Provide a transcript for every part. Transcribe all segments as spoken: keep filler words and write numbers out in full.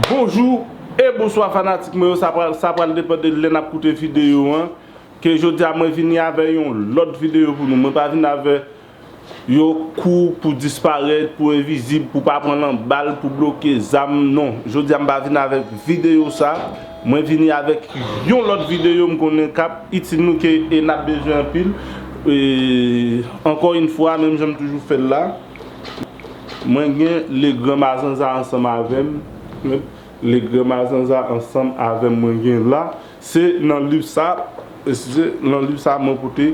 Bonjou e bonswa fanatik mwen yo, sa pral, sa pral depann de lè n ap koute videyo an. Ke jodi a mwen vini avè yon lòt videyo pou nou. Mwen pa vin avè yon kou pou disparèt, pou envizib, pou pa pran nan bal, pou bloke zam, non. Jodi a m pa vin avèk videyo sa. Mwen vini avèk yon lòt videyo m konnen k ap itil nou ke e n ap bezwen anpil. E, ankò yon fwa, menm jan m toujou fè l la, mwen gen Legran Mazanza ansanm avè m. Legran Mazanza ansanm avè m mwen gen la. Se nan liv sa, se nan liv sa mwen pote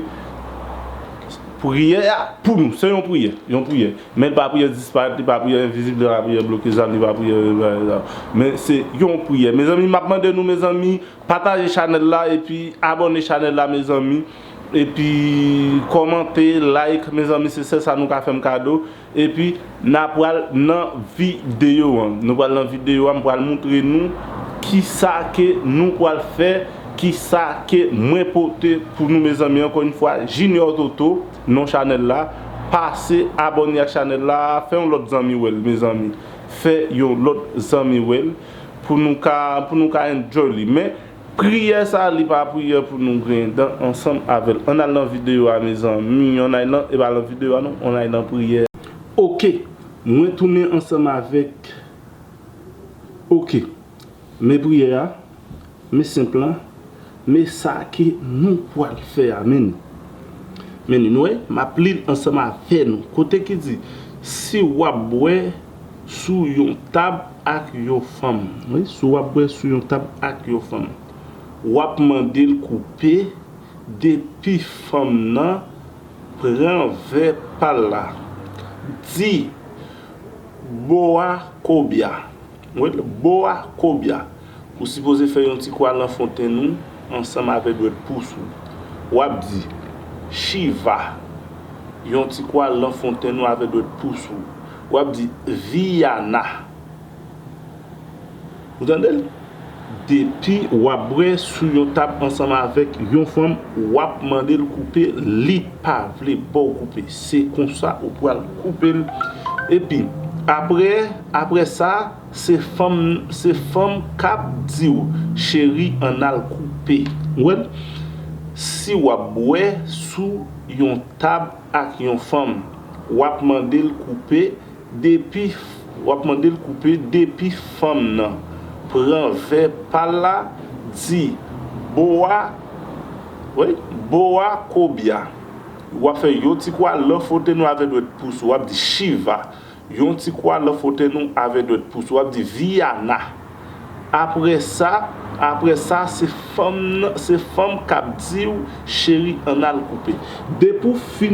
priyè a pou nou. Se yon priyè, yon priyè. Men li pa priyè disparèt, li pa priyè envizib, li pa priyè bloke zam, li pa priyè, men se yon priyè. Mezanmi, m ap mande nou, mezanmi, pataje chanèl la epi abòne chanèl la, mezanmi. Epi kòmante, like, mezanmi, se sèl sa nou ka fè m kado. Epi n a pral nan videyo an. Nou pral nan videyo an, m pral montre nou kisa ke nou pral fè, kisa ke mwen pote pou nou, mezanmi. Ankò yon fwa, Junior Toto, non chanèl la. Pase abòne ak chanèl la, fè yon lòt zanmi wè l, mezanmi. Fè yon lòt zanmi wè l pou nou ka, pou nou ka enjoy li. Men, priyè sa, li pa priyè pou nou griyen dan ansanm avè l. Ann al nan videyo a, mezanmi. Ann al nan, e pa nan videyo a, non. Ann al nan priyè. Oke. Mwen tounen ansanm avèk. Oke. Men priyè a. Men senp lan. Men sa ke nou pral fè a. Men. Men nou wè, m ap li l ansanm avè nou. Kote ki di, si w ap bwè sou yon tab ak yon fanm. Wi, si w ap bwè sou yon tab ak yon fanm, w ap mande l koupe depi fanm nan pran vè pa l la. Di, Boa Kobia. Wi, Boa Kobia. Ou sipoze fè yon ti kwa Lafontenn ou ansanm avè dwèt pous ou. W ap di, Shiva. Yon ti kwa Lafontenn ou avè dwèt pous ou. W ap di, Viyana. Ou tande l? Depi w ap bwè sou yon tab ansanm avèk yon fanm, w ap mande l koupe, li pa vle ba w koupe. Se konsa ou pral koupe l. Epi, apre, apre sa, se fanm, se fanm k ap di w, cheri, ann al koupe. Ou wè l? Si w ap bwè sou yon tab ak yon fanm, w ap mande l koupe, depi, w ap mande l koupe, depi fanm nan pran vè pa l la, di, Boa, wi, Boa Kobia. W ap fè yon ti kwa Lafontenn ou avè dwèt pous ou, w ap di, Shiva. Yon ti kwa Lafontenn ou avè dwèt pous ou, w ap di, Viyana. Apre sa, apre sa, se fanm nan, se fanm k ap di w, cheri, ann al koupe. Depi w fin